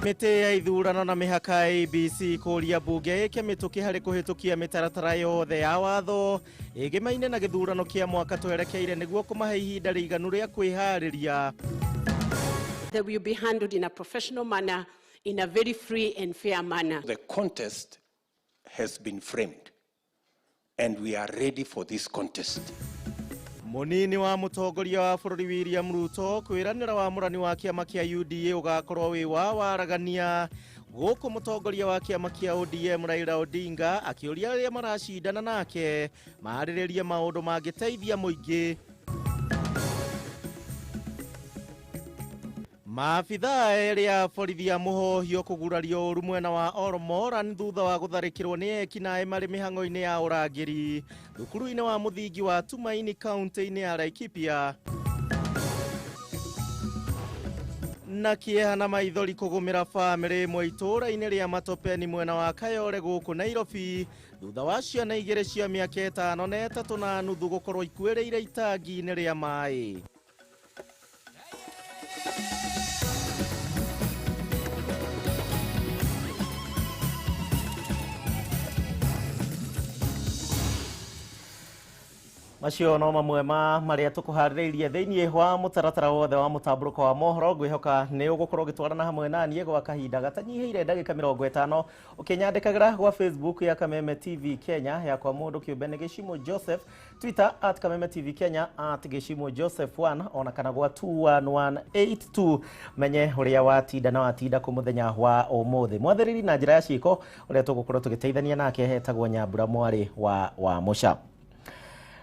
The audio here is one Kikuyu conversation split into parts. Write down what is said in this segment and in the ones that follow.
Mĩtĩ ya ithurano na mĩhaka ABC kũria mbunge ĩke mĩtũkĩ harĩ kũhĩtũkia mĩtaratara yothe ya watho ĩgĩmaine na gĩthurano kĩa mwaka twerekeire nĩguo kũmahe ihinda rĩiganu rĩa kwĩharĩria. They will be handled in a professional manner, in a very free and fair manner. The contest has been framed and we are ready for this contest. Munini wa mutongoria wa bũrũri William Ruto kwĩranĩra wamũrani wa kĩama kĩa UDA ũgakorwo wĩ wa waragania gũkũ mũtongoria wa kĩama kĩa ODM Raila Odinga akĩũria arĩa maracindana nake marĩrĩrie maũndũ mangĩteithia mũingĩ. Maabithaa erĩ a borithi a mũhohio kũgurario ũru mwena wa Oromoran thutha wa gũtharĩkĩrwo nĩ ekinaĩ marĩ mĩhang'o-inĩ ya ũrangĩri thukuru-inĩ wa mũthingi wa Tumaini kaunti-inĩ ya Laikipia. Na kĩeha na maithori kũgũmĩra bamĩrĩ ĩmwe itũũra-inĩ rĩa Matopeni mwena wa Kayole gũkũ Nairobi thutha wa ciana igĩrĩ cia mĩaka 5 na 3.5 gũkorwo ikuĩrĩire itangi-inĩ rĩa maĩ. Macio no mamwe ma marĩa tũkũharĩrĩirie thĩinĩ wa mũtaratara wothe wa mũtambũrũko wa mohoro. Ngwĩhoka nĩ ũgũkorwo ũgĩtwarana hamwe na niĩ gwa kahinda gatanyihĩire ndagĩka 50 ũkĩnyandĩkagĩra gwa Facebook ya Kameme TV Kenya, yakwa mũndũ kĩũmbe nĩ Gĩcimo Joseph, Twitter at Kameme TV Kenya, at Gĩcimo Joseph 1 ona kana gwa 21182 menye ũrĩa watinda na watinda kũ mũthenya wa ũmũthĩ. Mwathĩrĩri na njĩra ya ciĩko ũrĩa tũgũkorwo tũgĩteithania nake etagwo Nyambura mwarĩ wa Mũca.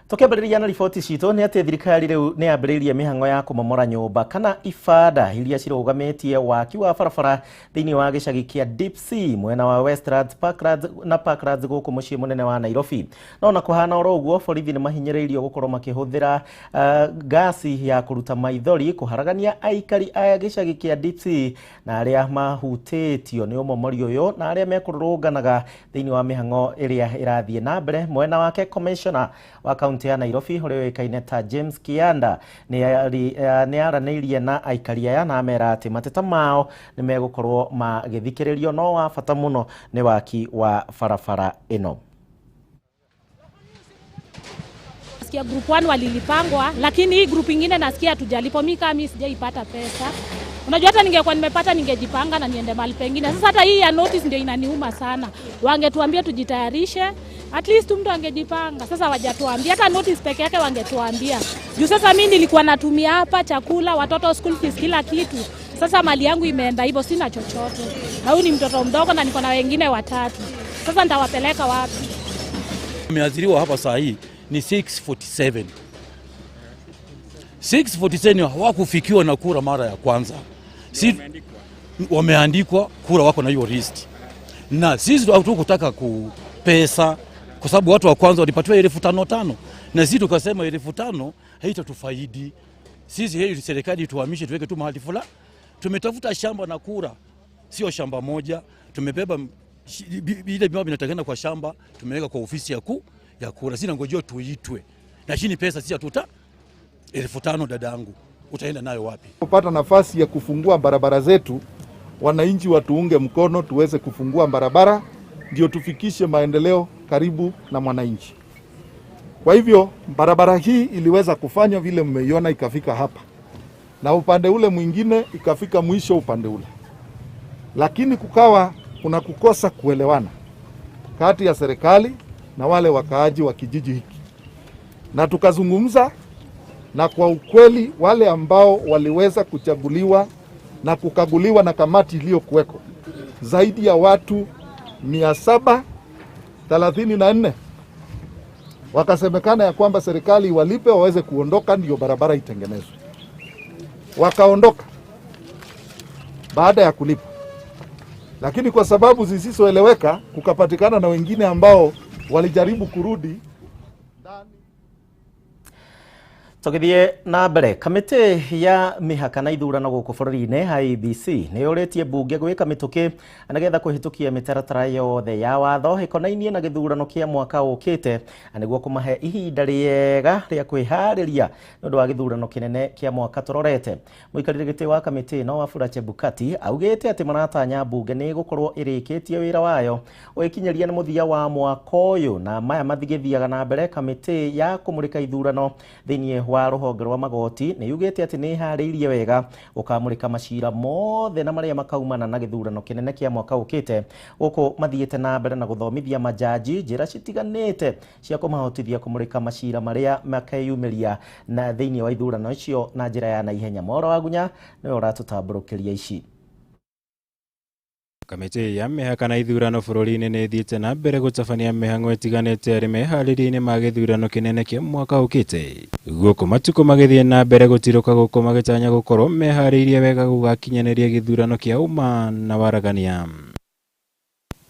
Tukiambĩrĩria na riboti citũ nĩ atĩ thirikari rĩu nĩ yambĩrĩirie mĩhang'o ya kũmomora nyũmba kana ibanda iria cirũgamĩtie waki wa barabara thĩinĩ wa gĩcagi kĩa Deep Sea mwena wa Westlands, Parklands na Parklands gũkũ mũciĩ mũnene wa Nairobi. No na kũhana oro ũguo borithi nĩ mahinyĩrĩirio gũkorwo makĩhũthĩra gasi ya kũruta maithori kũharagania aikari a gĩcagi kĩa Deep Sea na arĩa mahutĩtio nĩ ũmomori ũyũ na arĩa mekũrũrũnganaga thĩinĩ wa mĩhang'o ĩrĩa ĩrathiĩ na mbere. Mwena wake commissioner wa kaunti ya Nairobi ũrĩa ũĩkaine ta James Kianda nĩ aranĩirie na aikari aya na amera atĩ mateta mao nĩ megũkorwo magĩthikĩrĩrio, no wa bata mũno nĩ waki wa barabara ĩno. Nasikia group 1 walilipangwa, lakini hii group ingine nasikia hatujalipwa. Mimi kama mimi sijaipata pesa. Unajua hata ningekuwa nimepata ningejipanga na niende mahali pengine. Sasa hata hii ya notice ndio inaniuma sana. Wangetuambia tujitayarishe, at least mtu angejipanga. Sasa hawajatuambia, hata notice peke yake wangetuambia. Juu sasa mimi nilikuwa natumia hapa chakula, watoto school fees, kila kitu. Sasa mali yangu imeenda hivyo, sina chochote. Na huyu ni mtoto mdogo na niko na wengine watatu. Sasa nitawapeleka wapi? Nimeajiriwa hapa saa hii ni 647. 647 hawakufikiwa na kura mara ya kwanza. Si wameandikwa kura wako na hiyo list. Na sisi hatukutaka pesa kwa sababu watu wa kwanza walipatiwa 5,000 na sisi tukasema 5,000 haitatufaidi. Sisi heri serikali tuhamishe tuweke tu mahali fulani. Tumetafuta shamba na kura, sio shamba moja. Tumebeba ile bima inatakana kwa shamba, tumeweka kwa ofisi ya kura. Sina ngojea tuitwe. Lakini pesa sisi hatuta 5,000 dadangu, utaenda nayo wapi? Kupata nafasi ya kufungua barabara zetu, wananchi watuunge mkono tuweze kufungua barabara ndio tufikishe maendeleo karibu na mwananchi. Kwa hivyo barabara hii iliweza kufanywa vile mmeiona ikafika hapa, na upande ule mwingine ikafika mwisho upande ule, lakini kukawa kuna kukosa kuelewana kati ya serikali na wale wakaaji wa kijiji hiki, na tukazungumza, na kwa ukweli wale ambao waliweza kuchaguliwa na kukaguliwa na kamati iliyokuweko zaidi ya watu 734 wakasemekana ya kwamba serikali walipe waweze kuondoka ndio barabara itengenezwe. Wakaondoka baada ya kulipa, lakini kwa sababu zisizoeleweka kukapatikana na wengine ambao walijaribu kurudi. Tũgĩthiĩ na mbere, kamĩtĩ ya mĩhaka na ithurano gũkũ bũrũri-inĩ IEBC nĩ yũrĩtie mbunge gwĩka mĩtũkĩ nĩgetha kũhĩtũkia mĩtaratara yothe ya watho ĩkonainie na gĩthurano kĩa mwaka ũkĩte nĩguo kũmahe ihinda rĩega rĩa kwĩharĩria nĩ ũndũ wa gĩthurano kĩnene kĩa mwaka tũrorete. Mũikarĩri gĩtĩ wa kamĩtĩ ĩno Wafula Chebukati augĩte atĩ maratanya mbunge nĩ ĩgũkorwo ĩrĩkĩtie wĩra wayo ũgĩkinyĩria nĩ mũthia wa mwaka ũyũ, na maya mathigĩthiaga na mbere kamĩtĩ ya kũmũrĩka ithurano thĩinĩ wa rũhonge rwa magoti nĩ yugĩte atĩ nĩ ĩharĩirie wega gũkamũrĩka macira mothe na marĩa makaumana na gĩthurano kĩnene kĩa mwaka ũkĩte, gũkũ mathiĩte na mbere na gũthomithia majaji njĩra citiganĩte cia kũmahotithia kũmũrĩka macira marĩa makeyumĩria na thĩinĩ wa ithurano icio na njĩra ya naihenya. Mwaura Wagunya nĩwe ũratũtambũrũkĩria ici. Kamĩtĩ ya mĩhaka na ithurano bũrũri-inĩ nĩ ĩthiĩte na mbere gũtabania mĩhang'o ĩtiganĩte arĩ meharĩria-inĩ ma gĩthurano kĩnene kĩa mwaka ũkĩte, gũkũ matukũ magĩthiĩ na mbere gũtirũka gũkũ magĩtanya gũkorwo meharĩirie wega gũgakinyanĩria gĩthurano kĩa ũma na waragania.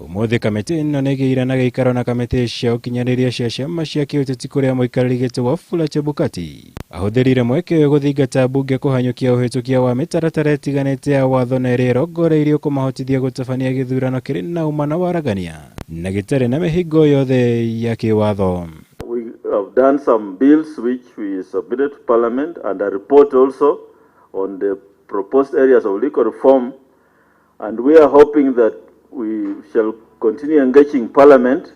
Ũmũthĩ kamĩtĩ ĩno nĩ ĩgĩire na gĩikaro na kamĩtĩ cia ũkinyanĩria cia ciama cia kĩũteti kũrĩa mũikarĩri gĩtĩ Wafula Chebukati ahũthĩrire mweke ũyũ gũthingata mbunge kũhanyũkia ũhĩtũkia wa mĩtaratara ĩtiganĩte ya watho na ĩrĩa ĩrongoreirio kũmahotithia gũtabania gĩthurano kĩrĩ na ũma na waragania na gĩtarĩ na mĩhĩngo yothe ya kĩwatho. We have done some bills which we submitted to Parliament and a report also on the proposed areas of legal reform, and we are hoping that we shall continue engaging Parliament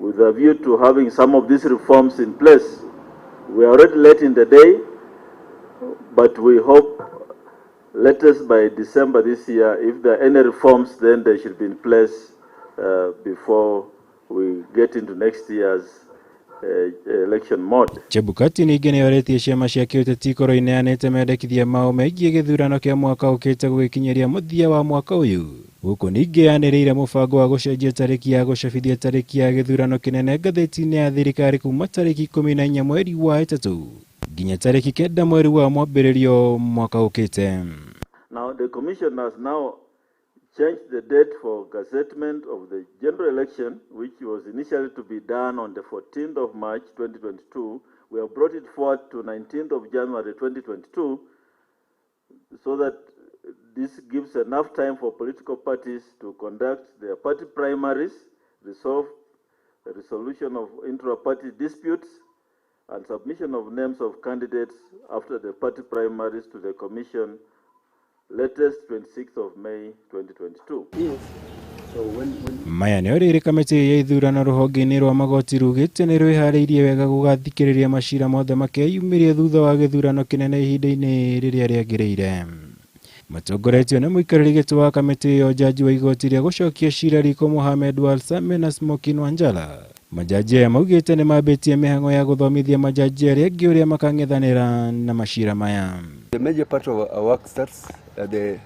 with a view to having some of these reforms in place. We are already late in the day, but we hope latest by December this year, if there are any reforms, then they should be in place before we get into next year's election mode. Chebukati ningĩ nĩ orĩtie ciama cia kĩũteti ikorwo ineanĩte mendekithia mao megiĩ gĩthurano kĩa mwaka ũkĩte gũgĩkinyĩria mũthia wa mwaka ũyũ, gũkũ ningĩ yanĩrĩire mũbango wa gũcenjia tarĩki ya gũcabithia tarĩki ya gĩthurano kĩnene ngathĩti-inĩ ya thirikari kuma tarĩki 14 mweri wa 3 nginya tarĩki 9 mweri wa mwambĩrĩrio mwaka ũkĩte. Now the commission has now changed the date for gazettement of the general election, which was initially to be done on the 14th of March 2022. We have brought it forward to 19th of January 2022, so that this gives enough time for political parties to conduct their party primaries, resolve the resolution of intra-party disputes, and submission of names of candidates after the party primaries to the commission, latest 26th of May 2022. Maya nĩ rĩrĩ kamĩtĩ ya ithurano rũhonge-inĩ rwa magoti rugĩte nĩ rwĩharĩirie wega gũgathikĩrĩria macira mothe makeyumĩria thutha wa gĩthurano kĩnene ihinda-inĩ rĩrĩa rĩagĩrĩire. Matongoretio nĩ mũikarĩri gĩtĩ wa kamĩtĩ ĩyo jaji wa igoti rĩa gũcokia cira riko Mohamed Warsame na Smokin Wanjala. Majaji aya maugĩte nĩ mambĩtie mĩhang'o ya gũthomithia majaji arĩa angĩ ũrĩa makang'ethanĩra na macira maya. The major part of our work starts at the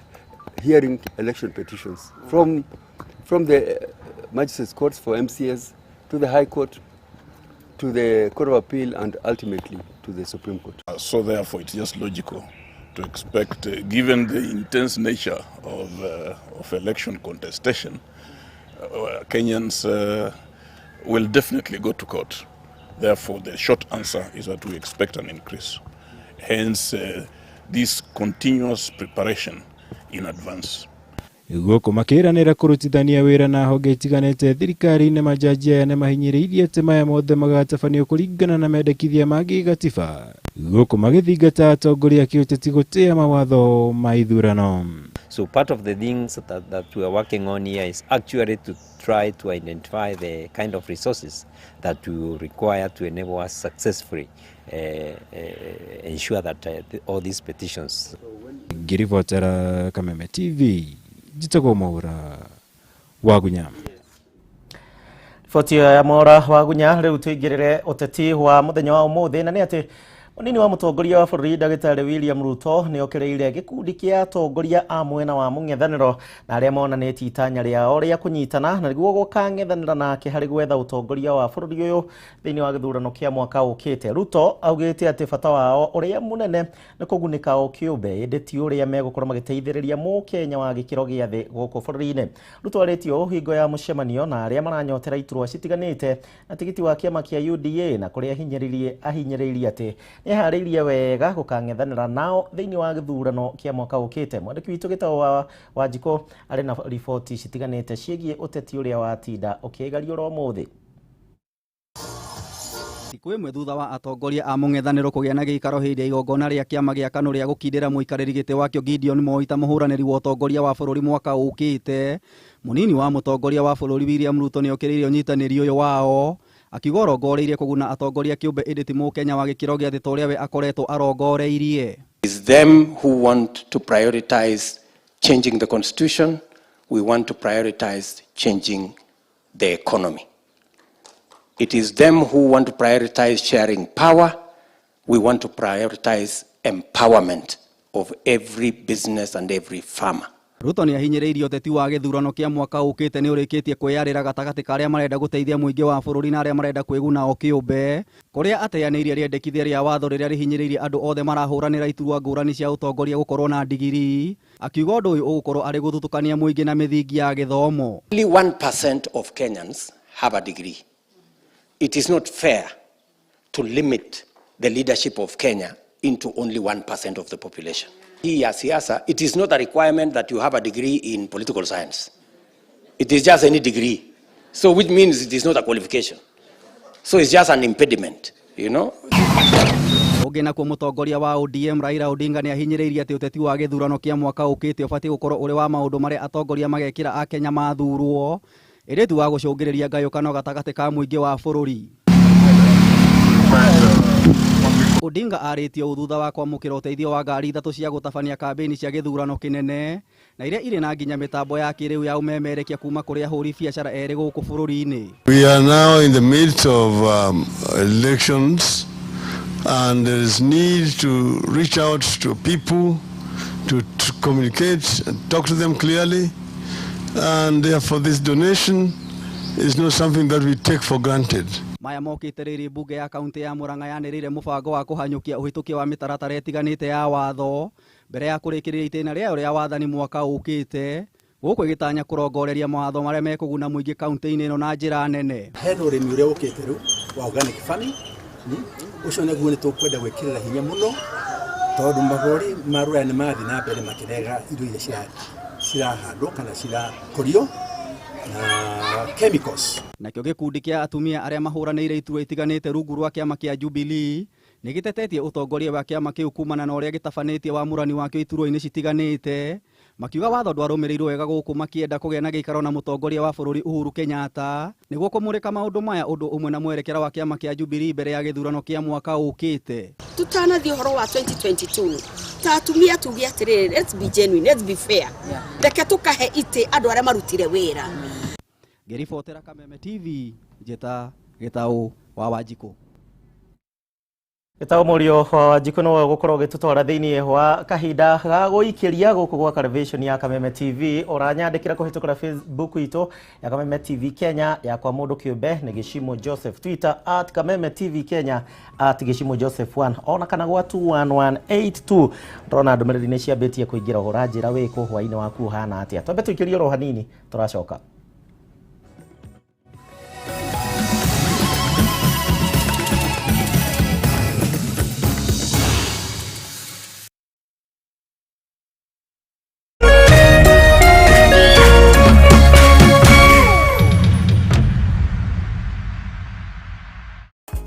hearing election petitions from the magistrates courts for MCAs to the High Court, to the Court of Appeal, and ultimately to the Supreme Court. So therefore it's just logical to expect, given the intense nature of election contestation, Kenyans will definitely go to court. Therefore, the short answer is that we expect an increase. Hence, this continuous preparation in advance. Gũkũ makĩranĩra kũrutithania wĩra na honge itiganĩte thirikari-inĩ, majaji aya nĩmahinyĩrĩirie atĩ maya mothe magatabanio kũringana na mendekithia ma gĩgatiba, gũkũ magĩthingata atongoria a kĩũteti gũtĩa mawatho ma ithurano. So part of the things that we are working on here is actually to try to identify the kind of resources that we will require to enable us successfully ensure that all these petitions. Ngĩribotera Kameme TV, njĩtagwo Mwaura Wagunya. Riboti ya Mwaura Wagunya. Rĩu tũingĩrĩre ũteti wa mũthenya wa ũmũthĩ, na nĩ atĩ Mũnini wa mũtongoria wa bũrũri Ndagĩtarĩ William Ruto nĩ okĩrĩire gĩkundi kĩa atongoria a mwena wa mũng'ethanĩro na arĩa monanĩtie itanya rĩao rĩa kũnyitana na nĩguo gũkang'ethanĩra nake harĩ gwetha ũtongoria wa bũrũri ũyũ thĩinĩ wa gĩthurano kĩa mwaka ũkĩte. Ruto augĩte atĩ bata wao ũrĩa mũnene nĩ kũgunĩka o kĩũmbe, ĩndĩ ti ũrĩa megũkorwo magĩteithĩrĩria mũkenya wa gĩkĩro gĩa thĩ gũkũ bũrũri-inĩ. Ruto arĩtie ũũ hingo ya mũcemanio na arĩa maranyotera iturwa citiganĩte na tigiti wa kĩama kĩa UDA, na kũrĩa ahinyĩrĩirie atĩ Nĩeharĩirie wega gũkang'ethanĩra nao thĩinĩ wa gĩthurano kĩa mwaka ũkĩte. Mwandĩki witũ Gĩtaũ wa Wanjikũ arĩ na riboti citiganĩte ciĩgiĩ ũteti ũrĩa watinda ũkĩgariũra ũmũthĩ. Thikũ ĩmwe thutha wa atongoria a mũng'ethanĩro kũgĩa na gĩikaro hĩndĩ ya igongona rĩa kĩama gĩa KANU rĩa gũkindĩra mũikarĩri gĩtĩ wakĩo Gideon Moi ta mũhũranĩri wa ũtongoria wa bũrũri mwaka ũkĩte, mũnini wa mũtongoria wa bũrũri William Ruto nĩokĩrĩire ũnyitanĩri ũyũ wao, akiuga ũrongoreirie kũguna atongoria kĩũmbe ĩndĩ ti mũkenya wa gĩkĩro gĩa thĩ ta ũrĩa we akoretwo arongoreirie. It's them who want to prioritize changing the constitution. We want to prioritize changing the economy. It is them who want to prioritize sharing power. We want to prioritize empowerment of every business and every farmer. Ruto nĩ ahinyĩrĩirie ũteti wa gĩthurano kĩa mwaka ũkĩte nĩ ũrĩkĩtie kwĩyarĩra gatagatĩ ka arĩa marenda gũteithia mũingĩ wa bũrũri na arĩa marenda kwĩguna o kĩũmbe, kũrĩa ateanĩirie rĩendekithia rĩa watho rĩrĩa rĩhinyĩrĩirie andũ othe marahũranĩra iturwa ngũrani cia ũtongoria gũkorwo na ndigiri, akiuga ũndũ ũyũ ũgũkorwo arĩ gũthutũkania mũingĩ na mĩthingi ya gĩthomo. Only 1% of Kenyans have a degree. It is not fair to limit the leadership of Kenya into only 1% of the population. Hii ya siasa, it is not a requirement that you have a degree in political science. It is just any degree. So which means it is not a qualification. So it's just an impediment, you know. Ũngĩ nakuo mũtongoria wa ODM Raila Odinga nĩ ahinyĩrĩirie atĩ ũteti wa gĩthurano kĩa mwaka ũkĩte ũbatiĩ gũkorwo ũrĩ wa maũndũ marĩa atongoria magekĩra akenya mathurwo, ĩndĩ ti wa gũcũngĩrĩria ngayũkano gatagatĩ ka mũingĩ wa bũrũri. Odinga arĩtie ũũ thutha wa kwamũkĩra ũteithio wa ngari ithatũ cia gũtabania kambĩini cia gĩthurano kĩnene na iria irĩ na nginya mĩtambo ya kĩrĩu ya ũmemerekia kuma kũrĩ ahũri biacara erĩ gũkũ bũrũri-inĩ. We are now in the midst of elections and there is need to reach out to people, to communicate and talk to them clearly, and therefore this donation is not something that we take for granted. Maya mokĩte rĩrĩ mbunge ya kaunti ya Murang'a yanĩrĩire mũbango wa kũhanyũkia ũhĩtũkia wa mĩtaratara ĩtiganĩte ya watho mbere ya kũrĩkĩrĩria itĩna rĩayo rĩa wathani mwaka ũkĩte, gũkũ ĩgĩtanya kũrongoreria mawatho marĩa mekũguna mũingĩ kaunti-inĩ ĩno na njĩra nene. Hena ũrĩmi ũrĩa ũkĩte rĩu wa organic farming, ũcio naguo nĩ tũkwenda gwĩkĩrĩra hinya mũno tondũ mabũrũri ma rũraya nĩ marathiĩ na mbere makĩrega indo iria cirahandwo kana cirakũrio na chemicals. Nakĩo gĩkundi kĩa atumia arĩa mahũranĩire iturwa itiganĩte rungu rwa kĩama kĩa Jubilee nĩ gĩtetetie ũtongoria wa kĩama kĩu kumana na ũrĩa gĩtabanĩtie wamũrani wakĩo iturwa-inĩ citiganĩte, makiuga watho ndwarũmĩrĩirwo wega gũkũ makĩenda kũgĩa na gĩikaro na mũtongoria wa bũrũri Uhuru Kenyatta nĩguo kũmũrĩka maũndũ maya ũndũ ũmwe na mwerekera wa kĩama kĩa Jubilee mbere ya gĩthurano kĩa mwaka ũkĩte. Tutanathiĩ ũhoro wa 2022 ta atumia tuge atĩrĩrĩ, let's be genuine, let's be fair, reke tũkahe itĩ andũ arĩa marutire wĩra. Ngĩribotera Kameme TV, njĩta Gĩtaũ wa Wanjikũ. Gĩtaũ Mũrio wa Wanjikũ nĩwe ũgũkorwo ũgĩtũtwara thĩinĩ wa kahinda ga gũikĩria gũkũ gwa television ya Kameme TV. Ũranyandĩkĩra kũhĩtũkĩra Facebook itũ ya Kameme TV Kenya, ya kwa mũndũ kĩũmbe nĩ Gĩcimo Joseph, Twitter at Kameme TV Kenya, at Gĩcimo Joseph 1 ona kana gwa 21182. Ndĩrona ndũmĩrĩri nĩ ciambĩtie kũingĩra, ũranjĩra wĩkũ hwainĩ waku ũhana atĩa. Twambe tũikĩrie oro hanini tũracoka.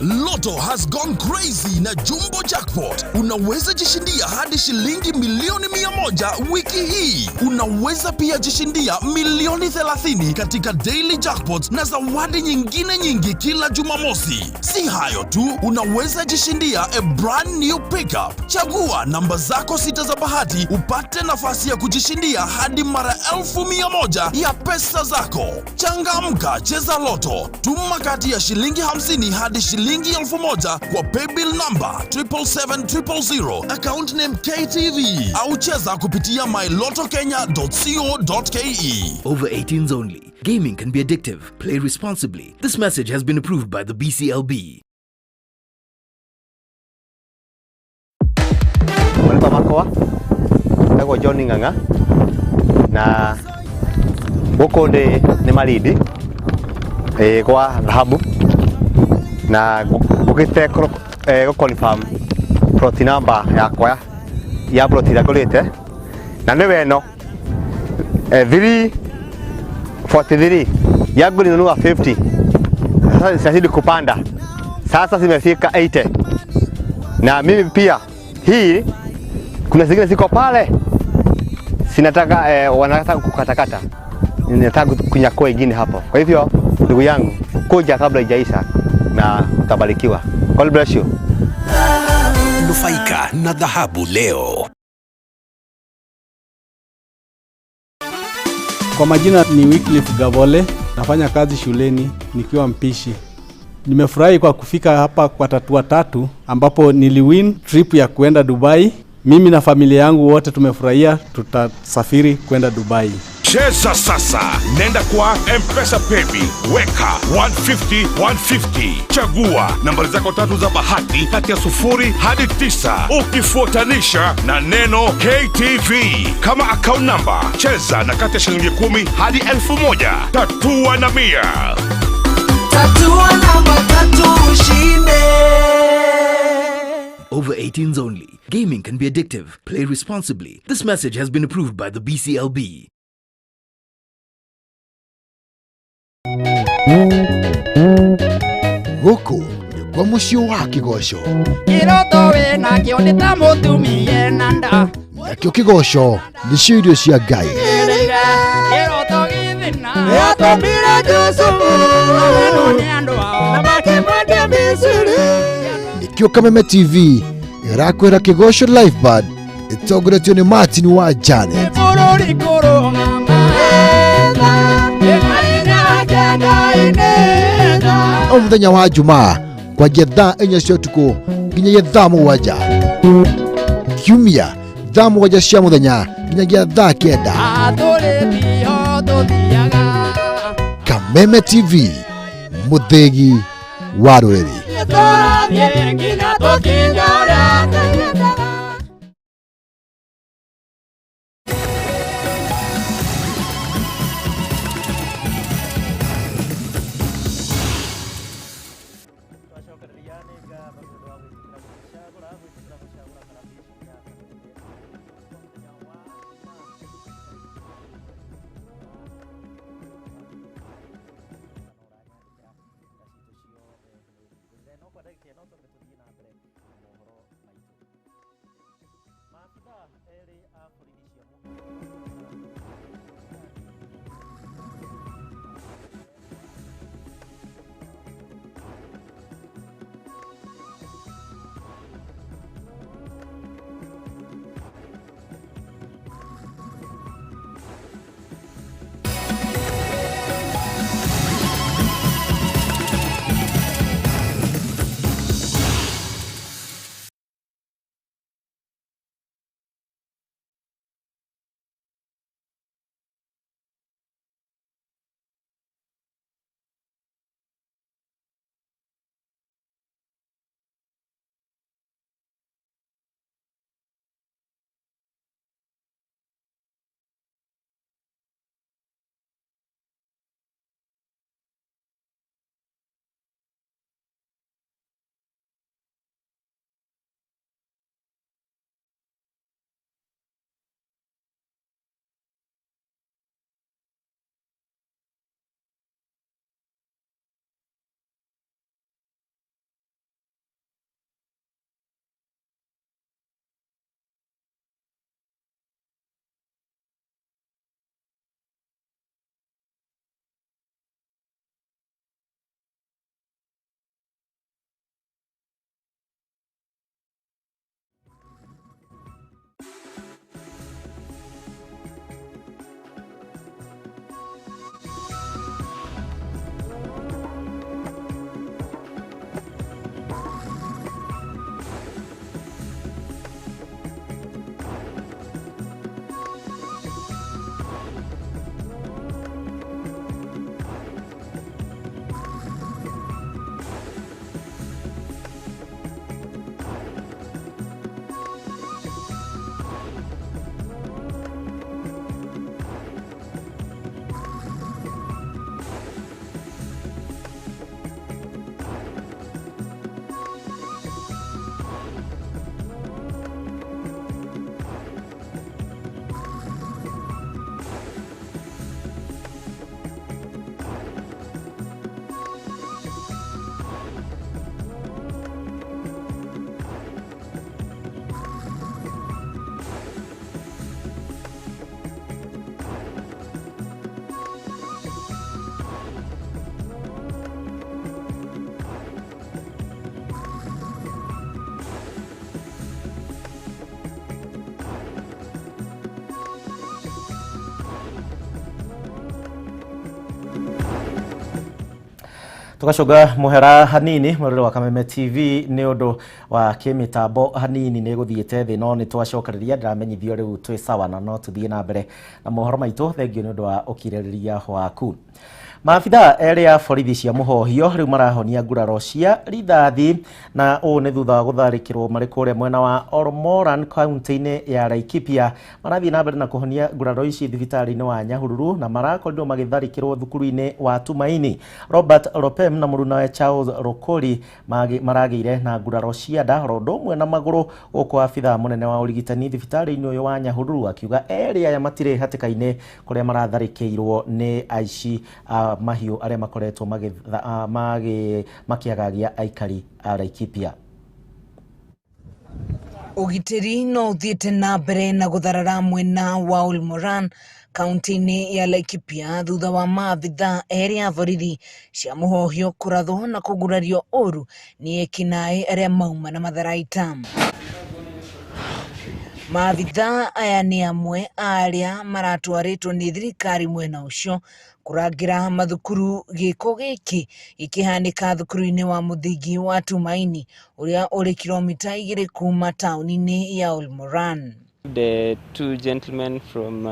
Lotto has gone crazy na Jumbo Jackpot. Unaweza jishindia hadi shilingi milioni 100 wiki hii. Unaweza pia jishindia milioni 30 katika Daily Jackpot na zawadi nyingine nyingi kila Jumamosi. Si hayo tu, unaweza jishindia a brand new pickup. Chagua namba zako 6 za bahati upate nafasi ya kujishindia hadi mara 1,100 ya pesa zako. Changamka, cheza Lotto. Tuma kati ya shilingi 50 hadi shilingi 1,000 kwa paybill number 777 000, account name KTV, au cheza kupitia mylottokenya.co.ke. Over 18s only. Gaming can be addictive. Play responsibly. This message has been approved by the BCLB. Marĩtwa makwa etagwo John Ng'ang'a na gũkũ ndĩ nĩ Malindi kwa dhahabu na ngũkĩte gũ confirm plot number yakwa ya plot ĩrĩa ngũrĩte na nĩwe ĩno 343 yangu nilinunua 50, sasa zinazidi kupanda, sasa zimefika 80. Na mimi pia hii kuna zingine ziko pale sinataka wanataka kukatakata, ninataka kunyakua ingine hapo. Kwa hivyo ndugu yangu, kuja kabla haijaisha na utabarikiwa. God bless you. Nufaika na dhahabu leo. Kwa majina ni Wycliffe Gavole, nafanya kazi shuleni nikiwa mpishi. Nimefurahi kwa kufika hapa kwa Tatua Tatu ambapo niliwin trip ya kuenda Dubai. Mimi na familia yangu wote tumefurahia, tutasafiri kwenda Dubai. Cheza sasa, nenda kwa M-Pesa Paybill, weka 150 150, chagua nambari zako tatu za bahati kati ya 0 hadi 9, ukifuatanisha na neno KTV kama account number. Cheza na kati ya shilingi 10 hadi 1000. Tatua na 100. Tatua namba tatu ushinde. Over 18s only. Gaming can be addictive. Play responsibly. This message has been approved by the BCLB. Gũkũ nĩkuo mũciĩ wa kĩgoco. Kĩroto wĩnakĩo nĩ ta mũtumia na nda. Nakĩo kĩgoco nĩcio irio cia Ngai. Kĩroto gĩthĩna nĩatũmire Jusufu nĩ andũ ao na makĩmwendia Misiri. Nĩkĩo Kameme TV ĩrakwĩra Kĩgoco Live Band ĩtongoretio nĩ Martin wa Janet. Bũrũri kũrũgama O mũthenya wa Jumaa kwanjia thaa 4 cia ũtukũ nginyagia thaa 7, Kiumia thaa 7 cia mũthenya nginyagia thaa 9. Kameme TV, mũthĩgi wa rũrĩrĩ. Tũgacũnga mũhera hanini mwĩrore wa Kameme TV nĩ ũndũ wa kĩmĩtambo hanini nĩ gũthiĩte thĩ, no nĩ twacokereria, ndĩramenyithio rĩu twĩ sawa na no tũthiĩ na mbere na mohoro maitũ. Thengiũ nĩ ũndũ wa ũkirĩrĩria waku. Maabithaa erĩ a borithi cia mũhohio rĩu marahonia nguraro cia rithathi, na ũũ nĩ thutha wa gũtharĩkĩrwo marĩ kũrĩa mwena wa Olmoran kaunti-inĩ ya Laikipia. Marathiĩ na mbere na kũhonia nguraro ici thibitarĩ-inĩ wa Nyahururu na marakorirwo magĩtharĩkĩrwo thukuru-inĩ wa Tumaini. Robert Lopem na mũrunawe Charles Rokori maragĩire na nguraro cia nda oro ũndũ ũmwe na magũrũ, gũkũ abithaa mũnene wa ũrigitani thibitarĩ-inĩ ũyũ wa Nyahururu akiuga erĩ aya matirĩ hatĩka-inĩ kũrĩa maratharĩkĩirwo nĩ aici a mahiũ arĩa makoretwo makĩagagia aikari a Laikipia. Ũgitĩri no ũthiĩte na mbere na gũtharara mwena wa Olmoran kaunti-inĩ ya Laikipia thutha wa maabithaa erĩ a borithi cia mũhohio kũrathwo na kũgurario ũru nĩ ekinaĩ arĩa mauma na matharaita. Maabithaa aya nĩ amwe a arĩa maratwarĩtwo nĩ thirikari mwena ũcio kũrangĩra mathukuru, gĩko gĩkĩ gĩkĩhanĩka thukuru-inĩ wa mũthingi wa Tumaini ũrĩa ũrĩ kilomita 2 kuma taũni-inĩ ya Olmoran. The two gentlemen from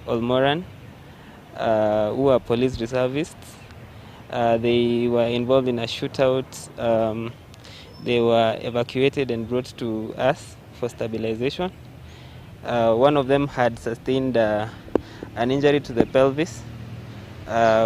Olmoran who are police reservists, they were involved in a shootout. They were evacuated and brought to us for stabilization. One of them had sustained an injury to the pelvis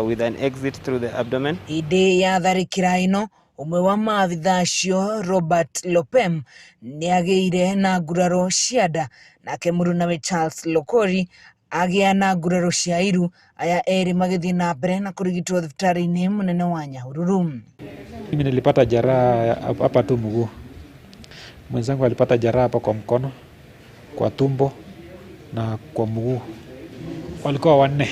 with an exit through the abdomen. Hĩndĩ ya tharĩkĩra ĩno, ũmwe wa maabithaa acio Robert Lopem nĩagĩire na nguraro cia nda, nake mũrunawe Charles Lokori agĩa na nguraro cia iru, aya erĩ magĩthiĩ na mbere na kũrigitwo thibitarĩ-inĩ mũnene wa Nyahururu. Mimi nilipata jeraha hapa tu mguu. Mwenzangu alipata jeraha hapa kwa mkono, kwa tumbo na kwa mguu. Walikuwa wanne.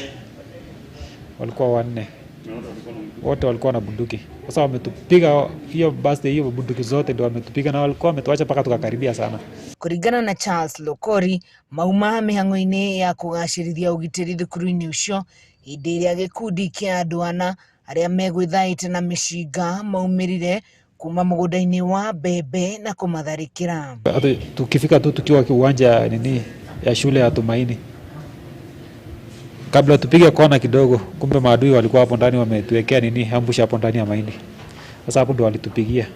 Wote walikuwa na bunduki. Sasa wametupiga hiyo basi, hiyo bunduki zote ndio wametupiga, na walikuwa wametuacha mpaka tukakaribia sana. Kũringana na Charles Lokori, mauma mĩhang'o-inĩ ya kũgacĩrithia ũgitĩri thukuru-inĩ ũcio hĩndĩ ĩrĩa gĩkundi kĩa andũ ana arĩa megwĩthaĩte na mĩcinga maumĩrire kuma mũgũnda-inĩ wa mbembe na kũmatharĩkĩra. Hata tukifika tu tukiwa kiwanja nini ya shule ya Tumaini, kabla tupige kona kidogo, kumbe maadui walikuwa hapo ndani wametuwekea nini ambush hapo ndani ya mahindi. Sasa hapo ndo walitupigia,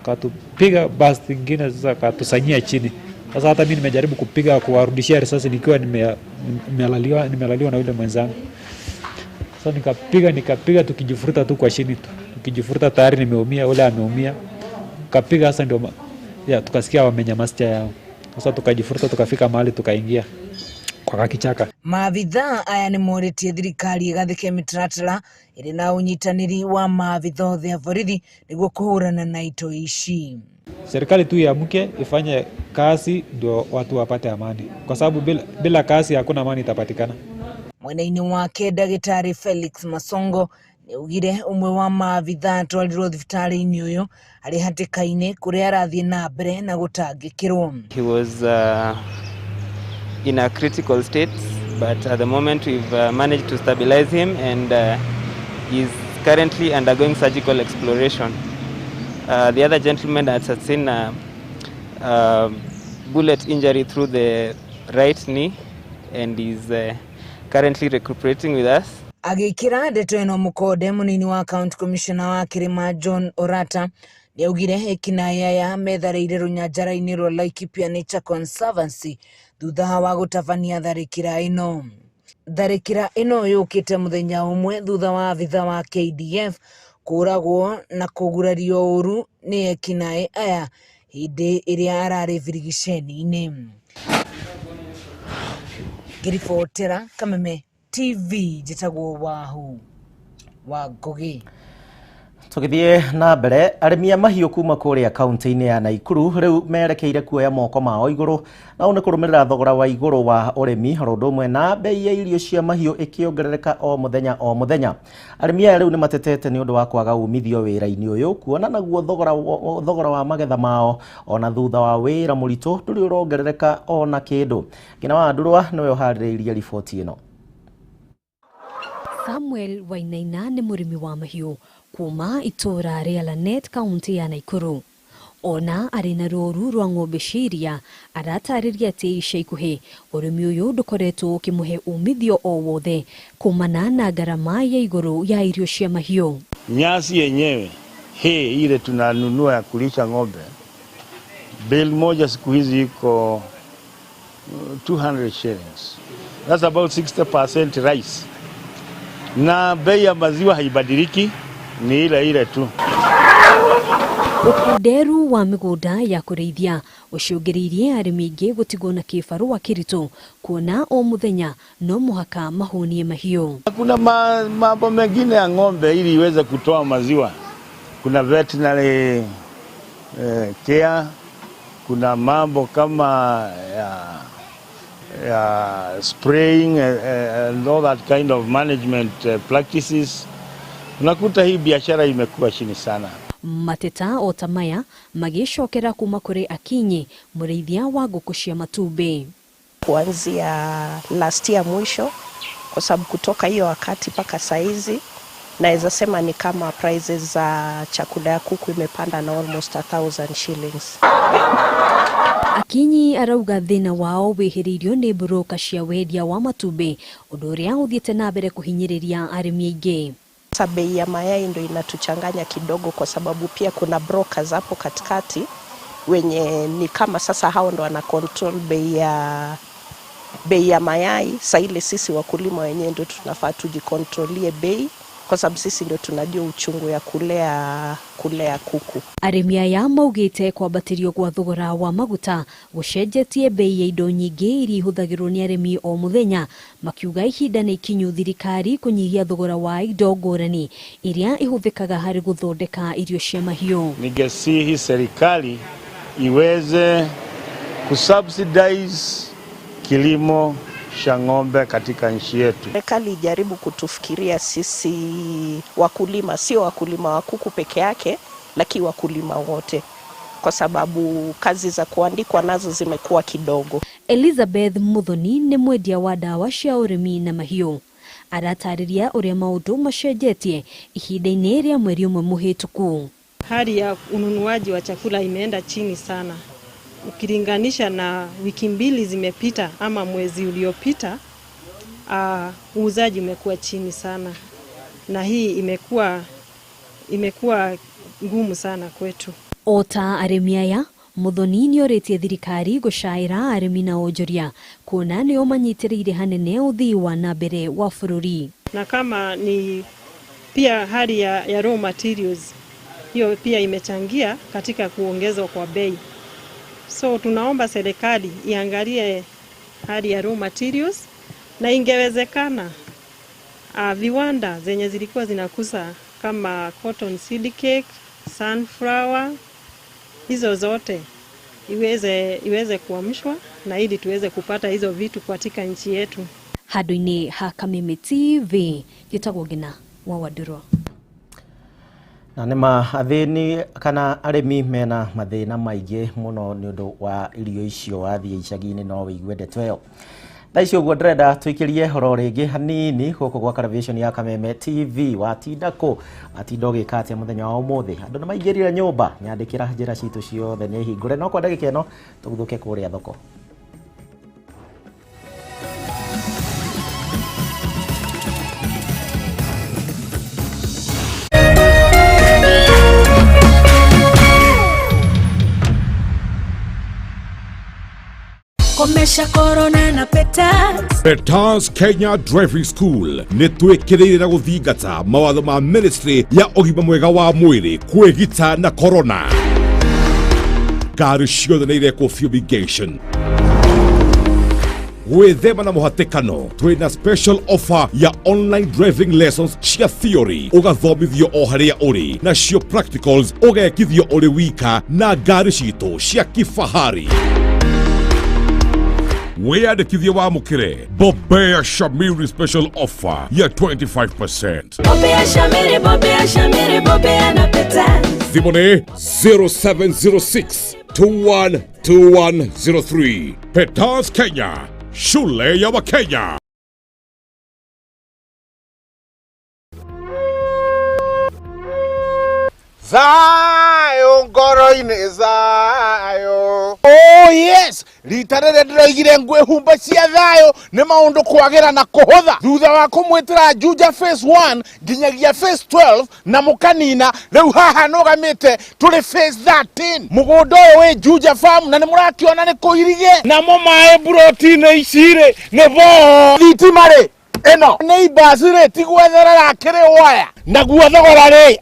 katupiga basi nyingine, sasa katusanyia chini. Sasa hata mimi nimejaribu kupiga kuwarudishia risasi nikiwa nimelaliwa na yule mwenzangu. Sasa nikapiga tukijifuruta tu kwa chini tu. Tukijifuruta tayari nimeumia, yule ameumia. Kapiga sasa ndio ya tukasikia wamenyamazia yao. Sasa tukajifuruta tukafika mahali tukaingia kwa kichaka. Maabithaa aya nĩ morĩtie thirikari ĩgathĩke mĩtaratara ĩrĩ na ũnyitanĩri wa maabithaa othe a borithi nĩguo kũhũrana na itoi ici. Serikali tu iamke ifanye kazi ndio watu wapate amani, kwa sababu bila kazi hakuna amani itapatikana. Mwena-inĩ wake ndagĩtarĩ Felix Masongo nĩaugire ũmwe wa maabithaa atwarirwo thibitarĩ-inĩ ũyũ arĩ hatĩka-inĩ kũrĩa arathiĩ na mbere na gũtangĩkĩrwo. He was in a critical state, but at the moment we've managed to stabilize him and he's currently undergoing surgical exploration. The other gentleman had sustained a bullet injury through the right knee and is currently recuperating with us. Agĩkĩra ndeto ĩno mũkonde, mũnini wa county commissioner wa Kĩrĩma John Orata nĩaugire ekinaĩ aya metharĩire rũnyanjara-inĩ rwa Laikipia Nature Conservancy thutha wa gũtabania tharĩkĩra ĩno. Tharĩkĩra ĩno yũkĩte mũthenya ũmwe thutha wa abithaa wa KDF kũragwo na kũgurario ũru nĩ ekinaĩ aya hĩndĩ ĩrĩa ararĩ birigiceni-inĩ. Ngĩribotera Kameme TV, njĩtagwo Wahu wa Ngũgĩ. Tũgĩthiĩ na mbere, arĩmi a mahiũ kuma kũrĩa kaunti-inĩ ya Naikuru rĩu merekeire kuoya moko mao igũrũ, na ũũ nĩ kũrũmĩrĩra thogora wa igũrũ wa ũrĩmi oro ũndũ ũmwe na bei ya irio cia mahiũ ĩkĩongerereka o mũthenya o mũthenya. Arĩmi aya rĩu nĩ matetete nĩ ũndũ wa kwaga umithio wĩra-inĩ ũyũ, kuona naguo thogora wa magetha mao ona thutha wa wĩra mũritũ ndũrĩ ũrongerereka ona kĩndũ. Ngina wa Ndurwa nĩwe ũharĩrĩirie riboti ĩno. Samuel Wainaina nĩ mũrĩmi wa mahiũ kuma itũũra rĩa Lanet kaunti ya Naikuru. Ona arĩ na rũũru rwa ng'ombe cia iria aratarĩria atĩ ica ikuhĩ ũrĩmi ũyũ ndũkoretwo ũkĩmũhe umithio o wothe kumana na ngarama ya igũrũ ya irio cia mahiũ. Nyasi yenyewe hii ile tunanunua ya kulisha ng'ombe, bale moja siku hizi iko 200 shillings. That's about 60% rice. Na bei ya maziwa haibadiliki, ni ile ile tu. Ũkunderu wa mĩgũnda ya kũrĩithia ũcũngĩrĩirie arĩmi aingĩ gũtigwo na kĩbarũa kĩritũ kuona o mũthenya no mũhaka mahũnie mahiũ. Kuna mambo mengine ya ng'ombe ili iweze kutoa maziwa. Kuna veterinary care, kuna mambo kama ya spraying and all that kind of management practices. Unakuta hii biashara imekuwa chini sana. Mateta o ta maya magĩcokera kuma kũrĩ Akinyi mũrĩithia wa ngũkũ cia matumbĩ. Kuanzia last year mwisho, kwa sababu kutoka hiyo wakati mpaka saizi naweza sema ni kama prices za chakula ya kuku imepanda na almost 1,000 shillings. Akinyi arauga thĩna wao wĩhĩrĩirio nĩ broka cia wendia wa matumbĩ, ũndũ ũrĩa ũthiĩte na mbere kũhinyĩrĩria arĩmi aingĩ. Sasa bei ya mayai ndo inatuchanganya kidogo, kwa sababu pia kuna brokers hapo katikati wenye ni kama sasa hao ndo wana control bei ya mayai. Sasa ile sisi wakulima wenyewe ndo tunafaa tujikontrolie bei, kwa sababu sisi ndo tunajua uchungu ya kulea kuku. Arĩmi aya maugĩte kwambatĩrio gwa thogora wa maguta gũcenjetie bei ya indo nyingĩ iria ihũthagĩrwo nĩ arĩmi o mũthenya, makiuga ihinda nĩ ikinyu thirikari kũnyihia thogora wa indo ngũrani iria ihũthĩkaga harĩ gũthondeka irio cia mahiũ. Ningesihi serikali iweze kusubsidize kilimo cha ng'ombe katika nchi yetu. Serikali ijaribu kutufikiria sisi wakulima, sio wakulima wa kuku peke yake, lakini wakulima wote, kwa sababu kazi za kuandikwa nazo zimekuwa kidogo. Elizabeth Muthoni nĩ mwendia wa ndawa cia ũrĩmi na mahiũ. Aratarĩria ũrĩa maũndũ macenjetie ihinda-inĩ rĩa mweri ũmwe mũhĩtũku. Hali ya ununuaji wa chakula imeenda chini sana ukilinganisha na wiki mbili zimepita ama mwezi uliopita. Uuzaji umekuwa chini sana, na hii imekuwa ngumu sana kwetu. Ota arĩmi aya Muthoni nĩorĩtie thirikari gũcaĩra arĩmi na onjoria kuona nĩo manyitĩrĩire hanene ũthii wa na mbere wa bũrũri. Na kama ni pia hali ya raw materials hiyo pia imechangia katika kuongezwa kwa bei. So tunaomba serikali iangalie hali ya raw materials, na ingewezekana viwanda zenye zilikuwa zinakuza kama cotton seed cake, sunflower, hizo zote iweze kuamshwa na ili tuweze kupata hizo vitu katika nchi yetu. Handũ-inĩ ha Kameme TV njĩtagwo Ngina wa Wandũrwa. Na nĩ ma athĩni kana arĩmi mena mathĩna maingĩ mũno nĩ ũndũ wa irio icio. Wathiĩ icagi-inĩ no wĩigue ndeto ĩyo. Thaa ici ũguo ndĩrenda tũikĩrie horo rĩngĩ hanini gũkũ gwa television ya Kameme TV. Watinda kũ? Watinda ũgĩka atĩa mũthenya wa ũmũthĩ? Andũ nĩ maingĩrire nyũmba, nyandĩkĩra njĩra citũ ciothe nĩ hingũre, no kwa ndagĩka ĩno tũguthũke kũrĩa thoko. Komesha corona na Petals. Petals Kenya Driving School nĩ twĩkĩrĩire na gũthingata mawatho ma ministry ya ũgima mwega wa mwĩrĩ kwĩgita na corona. Ngari ciothe nĩ irekwo fumigation. Gwĩthema na mũhatĩkano, twĩna special offer ya online driving lessons cia theory ũgathomithio o harĩa ũrĩ, nacio practicals ũgekithio ũrĩ wika na ngari citũ cia kifahari. Wĩyandĩkithie wamũkĩre Bobea Shamiri special offer ya 25%. Bobea Shamiri, Bobea Shamiri, Bobea na Petals. Thimũ nĩ 0706 212103. Petals Kenya, shule ya Wakenya. Thayũ ngoro-inĩ thayũ. Oh yes, rita rĩrĩa ndĩroigire ngwĩhumba cia thayũ nĩ maũndũ kwagĩra na kũhũtha thutha wa kũmwĩtĩra Juja phase 1 nginyagia phase 12 na mũkanina. Rĩu haha nũgamĩte tũrĩ phase 13. Mũgũnda ũyũ wĩ Juja farm na nĩ mũrakĩona nĩ kũirige namo maĩ mburoti-inĩ ici rĩ nĩ boo thitima rĩ ĩno nĩ ibasi rĩ ti gwetherera kĩrĩ waya naguo thogora rĩ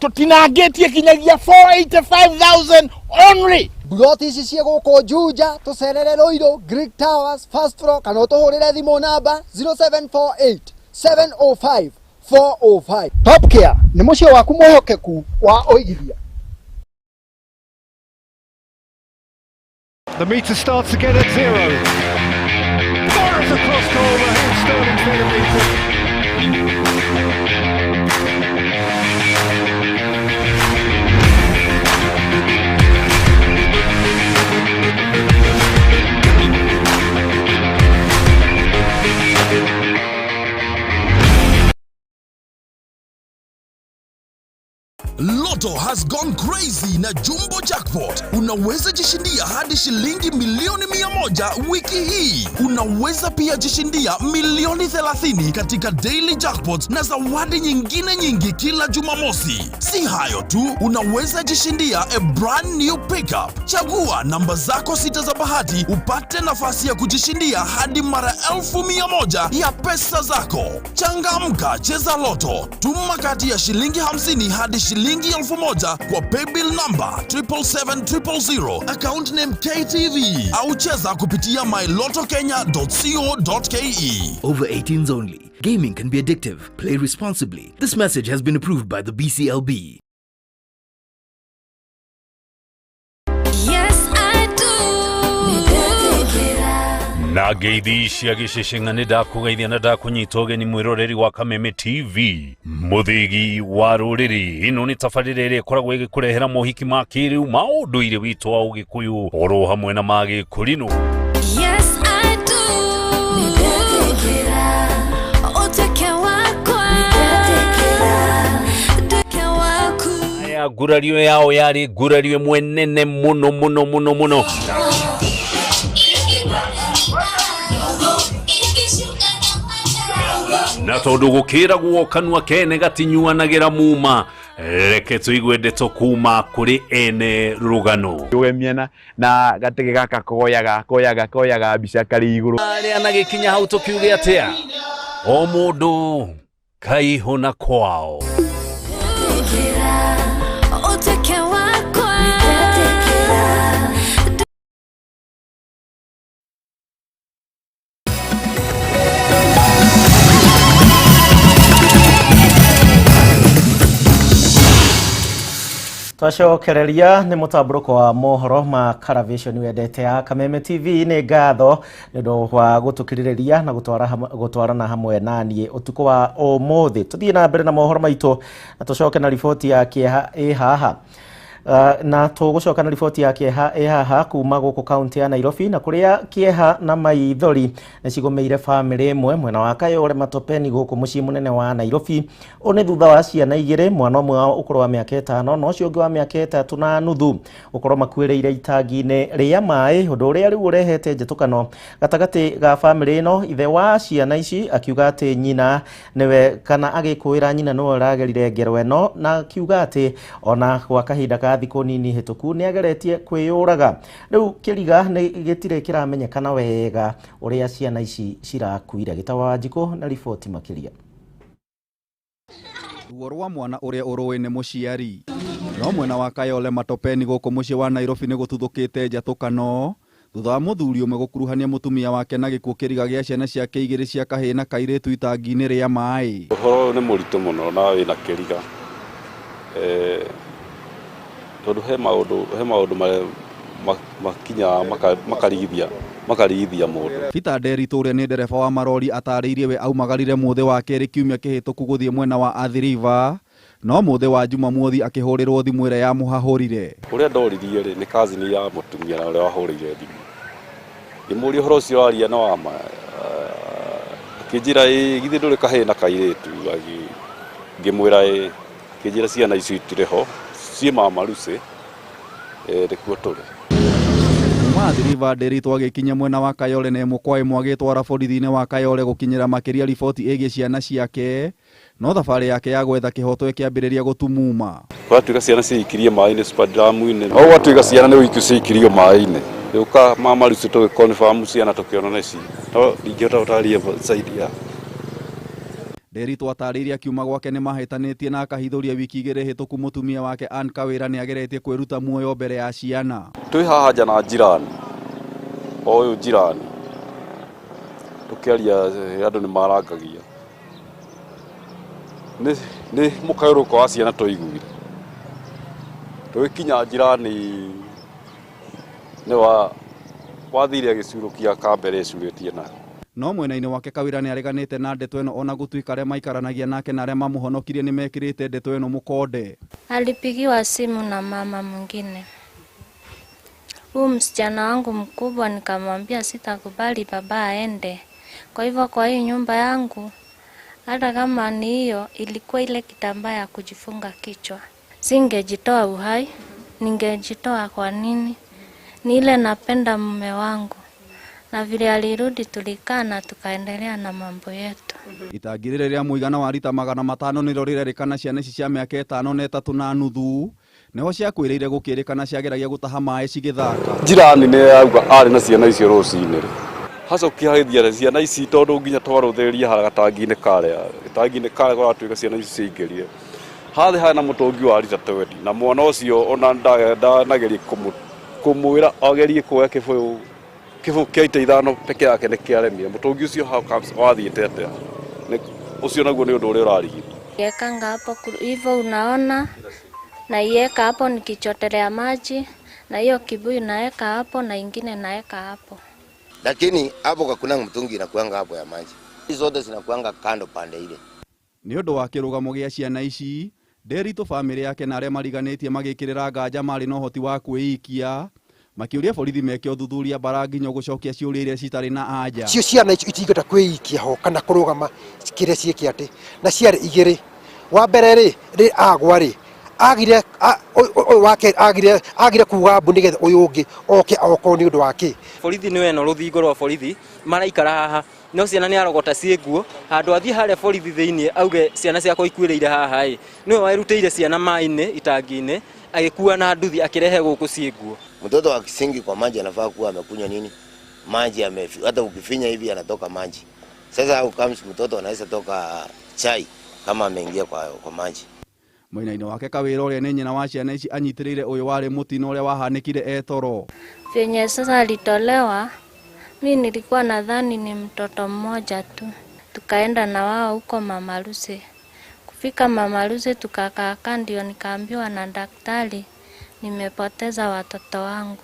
tũtinangĩtie kinyagia 485,000 only. Mburoti ici ciĩ gũkũ Juja, tũcerere Ruiru, Greek Towers, first floor, kana ũtũhũrĩre thimũ namba 0748 705 405. Top Care nĩ mũciĩ waku mwĩhokeku wa ũigithia. The meter starts again at zero. Fires across goal, Raheem Sterling's there to meet it. Lotto has gone crazy na Jumbo Jackpot. Unaweza jishindia hadi shilingi milioni 100 wiki hii. Unaweza pia jishindia milioni 30 katika Daily Jackpot na zawadi nyingine nyingi kila Jumamosi. Si hayo tu, unaweza jishindia a brand new pickup. Chagua namba zako sita za bahati upate nafasi ya kujishindia hadi mara 100,000 ya pesa zako. Changamka, cheza Lotto. Tuma kati ya shilingi 50 hadi shilingi 1,000 kwa paybill number 777,000, account name KTV, au cheza kupitia mylotokenya.co.ke. Over 18s only. Gaming can be addictive. Play responsibly. This message has been approved by the BCLB. Yes, I do. Na ngeithi cia gĩceceng'a nĩ ndakũgeithia na ndakũnyita ũgeni mwĩroreri wa Kameme TV, mũthĩgi wa rũrĩrĩ. Ĩno nĩ tabarĩra ĩrĩa ĩkoragwo ĩgĩkũrehera mohiki ma kĩrĩu ma ũndũire witũ wa Ũgĩkũyũ oro hamwe na ma Gĩkũrinũ. Yes, I do. Ũtuĩke wakwa. Nduĩke waku. Aya, ngurario yao yarĩ ngurario ĩmwe nene mũno mũno mũno mũno. Na tondũ gũkĩragwo kanua kene gatinyuanagĩra muma, reke tũigue ndeto kuma kũrĩ ene rũgano. Ũgemia na gatege gaka koyaga koyaga koyaga mbica karĩ igũrũ. Arĩa na gĩkinya hau tũkiuge atĩa, o mũndũ kaihũ na kwao. Ũtuĩke wakwa. Twacokereria nĩ mũtambũrũko wa mohoro ma Caravation wendete ya Kameme TV. Nĩ ngatho nĩ ũndũ wa gũtũkirĩrĩria na gũtwarana hamwe na niĩ ũtukũ wa ũmũthĩ. Tũthiĩ na mbere na mohoro maitũ na tũcoke na riboti ya kĩeha ĩ haha. Na tũgũcoka na riboti ya kĩeha ĩ haha kuma gũkũ kaunti ya Nairobi, na kũrĩa kĩeha na maithori nĩ cigũmĩire bamĩrĩ ĩmwe mwena wa Kayole Matopeni gũkũ mũciĩ mũnene wa Nairobi. Ũũ nĩ thutha wa ciana igĩrĩ, mwana ũmwe wa ũkũrũ wa mĩaka 5 na ũcio ũngĩ wa mĩaka 3.5, gũkorwo makuĩrĩire itangi-inĩ rĩa maĩ, ũndũ ũrĩa rĩu ũrehete njĩtũkano gatagatĩ ga bamĩrĩ ĩno. Ithe wa ciana ici akiuga atĩ nyina nĩwe, kana agĩkũĩra nyina nĩwe ũragerire ngero ĩno, na akiuga atĩ ona gwa kahinda ka thikũ nini hĩtũku nĩ ageretie kwĩyũraga. Rĩu kĩriga nĩ gĩtirĩ kĩramenyekana wega ũrĩa ciana ici cirakuire. Gĩtawa Wanjikũ na riboti makĩria. Ruo rwa mwana ũrĩa ũrũĩ nĩ mũciari. No mwena wa Kayole Matopeni gũkũ mũciĩ wa Nairobi nĩ gũtuthũkĩte njatũkano thutha wa mũthuri ũmwe gũkuruhania mũtumia wake na gĩkuũ kĩriga gĩa ciana ciake igĩrĩ cia kahĩĩ na kairĩtu itangi-inĩ rĩa maĩ. Ũhoro ũyũ nĩ mũritũ mũno na wĩna kĩriga, tondũ he maũndũ makinyaga makarigithia mũndũ. Peter Nderitu ũrĩa nĩ ndereba wa marori atarĩirie we aumagarire mũthĩ wa kerĩ kiumia kĩhĩtũku gũthiĩ mwena wa Athi River, no mũthĩ wa Jumamothi akĩhũrĩrwo thimũ ĩrĩa yamũhahũrire. Ũrĩa ndoririe rĩ, nĩ cousin ya mũtumia na ũrĩa wahũrĩire thimũ. Ngĩmũria ũhoro ũcio waria no wa ma, akĩnjĩra ĩ githĩ ndũrĩ kahĩĩ na kairĩtu, ngĩmwĩra ĩ. Kĩnjĩra ciana icio itirĩ ho ciĩ Mama Lucy nĩkuo tũrĩ. Kuma Athi-River Nderitu agĩkinya mwena wa Kayole na ĩmwe kwa ĩmwe agĩtwara borithi-inĩ wa Kayole gũkinyĩra makĩria riboti ĩgiĩ ciana ciake, no thabarĩ yake ya gwetha kĩhoto ĩkĩambĩrĩria gũtumuma. Gwatuĩka ciana ciaikirie maĩ-inĩ Superdam-inĩ, o gwatuĩka ciana nĩ ũiku ciaikirio maĩ-inĩ. Gĩũka Mama Lucy tũgĩ confirm ciana tũkĩona nĩci, no ndingĩhota gũtarĩria zaidi ya. Nderitu atarĩirie akiuma gwake nĩ mahĩtanĩtie na akahithũria wiki igĩrĩ hĩtũku mũtumia wake Ann Kawĩra nĩ ageretie kwĩruta muoyo mbere ya ciana. Twĩ haha nja na jirani, o ũyũ jirani, tũkĩaria andũ nĩ marangagia. Nĩ mũkayũrũko wa ciana tũiguire. Tũgĩkinya jirani nĩ wathire agĩcurũkia kambere ĩcurĩtie nayo. No mwena-inĩ wake Kawĩra nĩ areganĩte na ndeto ĩno ona gũtuĩka arĩa maikaranagia nake na arĩa mamũhonokirie nĩ mekĩrĩte ndeto ĩno mũkonde. Alipigiwa simu na mama mwingine. Huyu msichana wangu mkubwa nikamwambia sitakubali baba aende. Kwa hivyo kwa hii nyumba yangu hata kama ni hiyo ilikuwa ile kitambaa ya kujifunga kichwa. Singejitoa uhai, ningejitoa kwa nini? Ni ile napenda mume wangu. Na vile alirudi tulikaa na tukaendelea na mambo yetu. Itangi rĩrĩ rĩa mũigana wa rita 500 nĩrĩo rĩrerĩkana ciana ici cia mĩaka 5 na 3 na nuthu nĩho ciakuĩrĩire gũkĩrĩkana ciageragia gũtaha maĩ cigĩthaka. Jirani nĩ auga arĩ na ciana icio rũcinĩ rĩ. Hacokia hagĩthiĩ ciana ici tondũ nginya twarũthĩrĩria harĩa gatangi-inĩ karĩa, gatangi-inĩ karĩa kũratuĩka ciana ici ciaingĩrire. Hathĩ harĩ na mũtũngi wa rita 20 na mwana ũcio ona ndanagerie kũmwĩra agerie kuoya kĩbũyũ kĩbũyũ kĩa ita 5 peke yake nĩ kĩaremire. Mũtũngi ũcio how comes wathiĩte atĩa? Ũcio naguo nĩ ũndũ ũrĩa ũrarigithia. Yekanga hapo hivyo unaona, na iweka hapo nikichotelea maji, na hiyo kibuyu naeka hapo na ingine naeka hapo. Lakini hapo hakuna mtungi inakuanga hapo ya maji. Hizo zote zinakuanga kando pande ile. Nĩ ũndũ wa kĩrũgamo gĩa ciana ici, Nderitu famĩlĩ yake na arĩa mariganĩtie magĩkĩrĩra nganja marĩ na ũhoti wa kwĩikia. Makĩũria borithi meke ũthuthuria bara nginya gũcokia ciũria iria citarĩ na anja. Cio ciana icio itingĩhota kwĩikia ho kana kũrũgama kĩrĩa ciĩke atĩ na ciarĩ igĩrĩ. Wa mbere rĩ, rĩ agwa rĩ, agire ũyũ wake agire kuga mbu nĩgetha ũyũ ũngĩ oke okorwo nĩ ũndũ wa kĩ. Borithi nĩ weno rũthingo rwa borithi maraikara haha no ciana nĩ arogota ciĩ nguo handũ athiĩ harĩa borithi thĩinĩ auge ciana ciakwa ikuĩrĩire haha ĩ nĩwe werutĩire ciana maĩ-inĩ itangi-inĩ agĩkua na nduthi akĩrehe gũkũ ciĩ nguo. Mtoto wa kisingi kwa maji anafaa kuwa amekunywa nini? Maji hata ukifinya hivi anatoka maji. Sasa au kama mtoto anaweza toka chai kama ameingia kwa maji. Mwena-inĩ wake Kawĩra ũrĩa nĩ nyina wa ciana ici anyitĩrĩire ũyũ warĩ mũtino ũrĩa wahanĩkire etoro. Venye sasa alitolewa, mi nilikuwa nadhani ni mtoto mmoja tu. Tukaenda na wao huko Mama Lucy. Kufika Mama Lucy tukakaa, ndio nikaambiwa na daktari nimepoteza watoto wangu.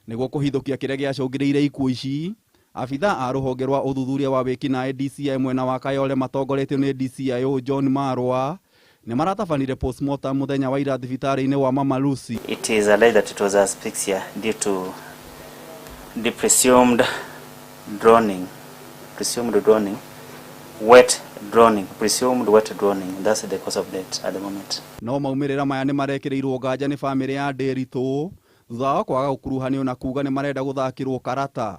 Nĩguo kũhithũkia kĩrĩa gĩacũngĩrĩirie ikuũ ici, abithaa a rũhonge rwa ũthuthuria wa wĩkinaĩ DCI mwena wa Kayole matongoretio nĩ DCIO John Marwa nĩ maratabanire postmortem mũthenya wa ira thibitarĩ-inĩ wa Mama Lucy. It is alleged that it was asphyxia due to the presumed drowning, wet drowning, presumed wet drowning. That's the cause of death at the moment. No maumĩrĩra maya nĩ marekĩrĩirwo nganja nĩ famĩlĩ ya Nderitu thutha wa kwaga gũkuruhanio na kuga nĩ marenda gũthakĩrwo karata.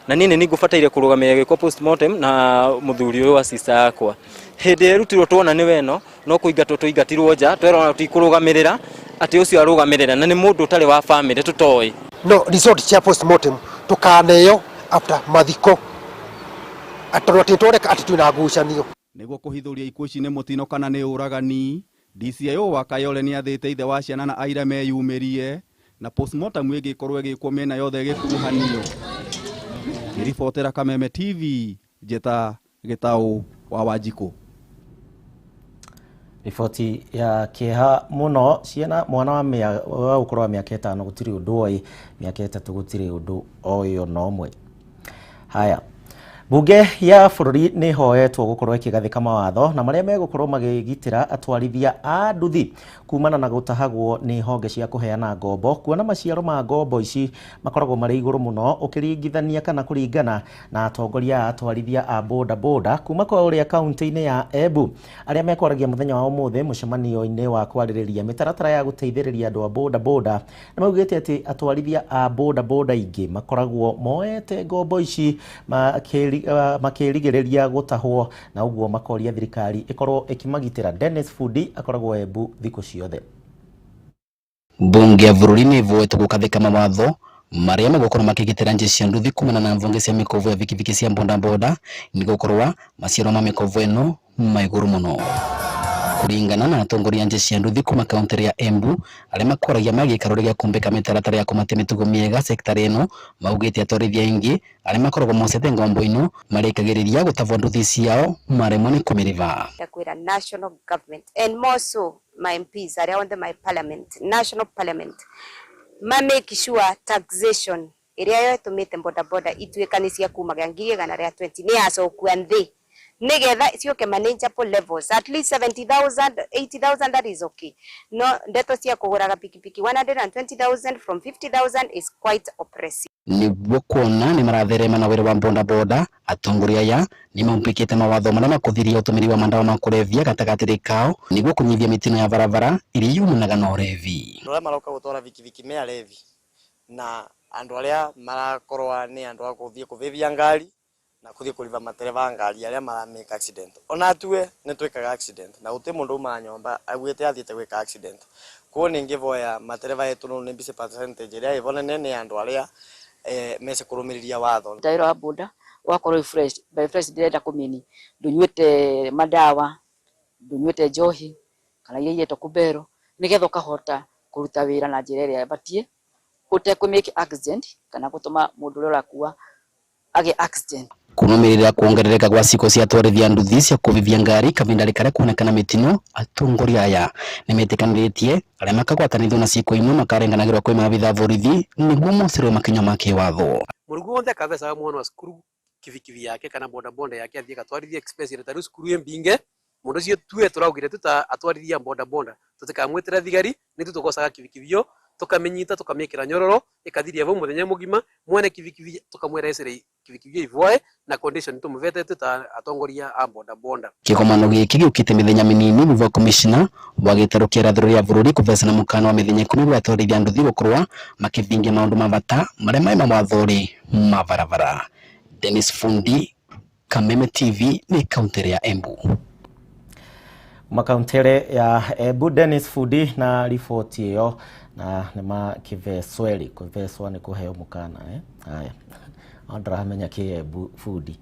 Na niĩ nĩ ngũbataire kũrũgamĩrĩra gĩko postmortem na mũthuri ũyũ wa sister yakwa. Hĩndĩ ĩrutirwo tuona nĩ weno no kũingatwo tũingatirwo nja twerwo tũtikũrũgamĩrĩra atĩ ũcio arũgamĩrĩra na nĩ mũndũ ũtarĩ wa famĩlĩ tũtoĩ. No result cia postmortem tũkaneo after mathiko atondũ atĩ tũreka atĩ twĩna ngucanio. Nĩguo kũhithũria ikuũ ici nĩ mũtino kana nĩ ũragani, DCIO wa Kayole nĩ athĩte ithe wa ciana na aira meyumĩrie na postmortem ĩngĩkorwo ĩgĩkwo mĩena yothe ĩgĩkuruhanio. Ngĩribotera Kameme TV, Njĩta Gĩtaũ wa Wanjikũ. Riboti ya kĩeha mũno ciana mwana wa ũkũrũ wa mĩaka 5 gũtirĩ ũndũ oĩ, mĩaka 3 gũtirĩ ũndũ oĩ ona ũmwe. Haya. Bunge ya bũrũri nĩ ĩhoetwo gũkorwo ĩkĩgathĩka mawatho na marĩa megũkorwo magĩgitĩra atwarithia a nduthi kumana na gũtahagwo nĩ honge cia kũheana ngombo, kuona maciaro ma ngombo ici makoragwo marĩ igũrũ mũno ũkĩringithania kana kũringana na atongoria a atwarithia a boda boda kuma kwa ũrĩa kaunti-inĩ ya Embu arĩa mekwaragia mũthenya wa ũmũthĩ mũcemanio-inĩ wa kwarĩrĩria mĩtaratara ya gũteithĩrĩria andũ a boda boda. Nĩ maugĩte atĩ atwarithia a boda boda aingĩ makoragwo moete ngombo ici makĩrigĩrĩria gũtahwo na ũguo makoria thirikari ĩkorwo ĩkĩmagitĩra. Dennis Fundi akoragwo Embu thikũ ciothe. Bunge ya bũrũri nĩ ĩvoetwo gũkathĩka mawatho marĩa megũkorwo makĩgitĩra njeci cia nduthi kumana na mvunge cia mĩkovo ya bikibiki cia bodaboda nĩgũkorwa maciaro ma mĩkovo ĩno ma igũrũ mũno. Kũringana na atongoria a njeci cia nduthi kuma kaunti ya Embu arĩa makwaragia magĩikaro gĩa kũmbĩka mĩtaratara ya kũmatia mĩtugo mĩega sekta ĩno, maugĩte atwarithia aingĩ arĩa makoragwo mocete ngombo ĩno marĩkagĩrĩria gũtavwo nduthi ciao maremwo nĩ kũmĩrĩva. Ndakwĩra national government and more so my MPs arĩa othe my parliament, national parliament, ma make sure taxation ĩrĩa ĩtũmĩte bodaboda ituĩka nĩ cia kumaga 120,000 nĩ yacokua nthĩ nigetha ciũke manageable levels at least 70,000 80,000, that is okay. No ndeto cia kũgũraga pikipiki 120,000 from 50,000 is quite oppressive. Nĩguo kuona nĩ maratherema na wĩra wa bodaboda, atongoria aya nĩ maumbĩkĩte mawatho marĩa makũthiria ũtũmĩri wa mandawa ma kũrebia gatagatĩ kao nĩguo kũnyihia mĩtino ya barabara ĩrĩa yumanaga na ũrevi. Andũ arĩa maroka gũtwara bikibiki me arevi na andũ arĩa marakorwa nĩ andũ a gũthiĩ kũvĩvia ngari na kũthiĩ kũriva matereba ngari arĩa maramake accident. Ona tue nĩ twĩkaga accident na gũtirĩ mũndũ umaga nyũmba augĩte athiĩte gwĩka accident. Koguo nĩngĩvoya matereba etũ nĩ mbici percentage ĩrĩa ĩvo nene nĩ andũ arĩa mece kũrũmĩrĩria watho. Tairo wa boda wakorwo wĩ fresh, by fresh ndĩrenda kũmini ndũnyuĩte madawa, ndũnyuĩte njohi kana iria iretwo kũbero, nĩgetha ũkahota kũruta wĩra na njĩra ĩrĩa ĩbatiĩ ũtekũ make accident kana gũtũma mũndũ ũrĩa ũrakua agĩe accident. Kũrũmĩrĩra kuongerereka gwa ciko cia atwarithia nduthi cia kũvivia ngari kavinda karĩa kuonekana mĩtino, atongoria aya nĩmetĩkanĩrĩtie arĩa makagwatanithio na ciiko ino makarenganagĩrwo kwĩ maabitha borithi nĩguo mocerwo makinya ma kĩwatho. Mũrugu wothe akabecaga mwana wa cukuru kibikibi yake kana bodaboda yake athiĩ agatwarithie express ĩrĩa tarĩu cukuru ĩ mbinge mũndũ ũcio tue tũraugire tuta atwarithia bodaboda tũtikamwĩtĩra thigari nĩ tũgocaga kibikibi ĩyo tũkamĩnyita tũkamĩkĩra nyororo ĩkathiria vau mũthenya mũgima mwene kibikibi tũkamwĩra ecere kibikibi ivoe na condition tũmũvete tuta atongoria a bodaboda. Kĩgomano gĩkĩ gĩũkĩte mĩthenya mĩnini thutha wa komishina wa gĩtarũ kĩa irathĩro rĩa bũrũri kũvecana mũkana wa mĩthenya 10 gwa atwarithia nduthi gũkorwa makĩthingia maũndũ ma bata marĩa mai mawatho-rĩ ma barabara. Dennis Fundi, Kameme TV, nĩ kaunti ya Embu. Makauntere ya Embu, Dennis Fundi na riboti ĩyo na nĩ makĩvecweri kũvecwa nĩ kũheo mũkana haya ndĩramenya kĩ Embu Fundi.